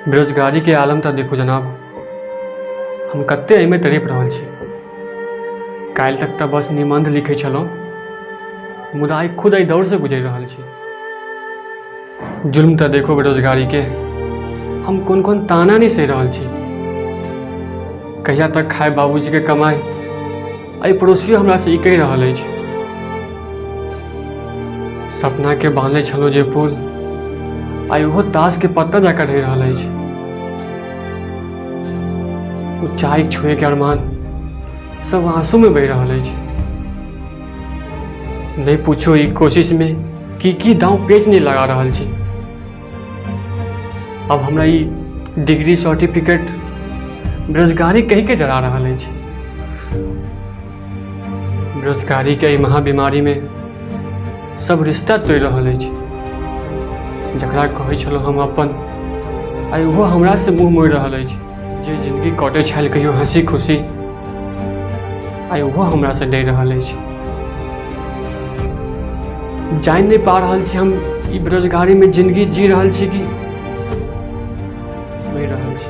बेरोजगारीके आलम तऽ देखू जनाब, हम कते एहिमे तड़पि रहल छी। काल्हि तक तऽ बस निबन्ध लिखै छलहुँ, मुदा आइ खुद एहि दौरसँ गुजरि रहल छी। जुल्म तऽ देखू बेरोजगारीके, हम कोन कोन ताना नहि सहि रहल छी। कहिया तक खाय बाबूजीके कमाइ, एहि पड़ोसियो हमरासँ ई कहि रहल अछि। सपनाके बान्हने छलहुँ जे पुल, आइ ओहो ताशके पत्ता जकाँ रहि रहल अछि। ओ चाय छुएके अरमान सब आंसूमे बहि रहल अछि। नहि पूछू ई कोशिशमे की की दाँव पेच नहि लगा रहल छी। अब हमरा ई डिग्री सर्टिफिकेट बेरोजगारी कहिके जरा रहल अछि। बेरोजगारीके एहि महाबीमारीमे सब रिश्ता तोड़ि रहल अछि। जकरा कहै छलहुँ हम अपन, आइ ओहो हमरासँ मुँह मोड़ि रहल अछि। जे जिन्दगी कटै छल कहियो हँसी खुशी, आइ ओहो हमरासँ डरि रहल अछि। जानि नहि पा रहल छी हम ई बेरोजगारीमे जिन्दगी जी रहल छी कि मरि रहल छी।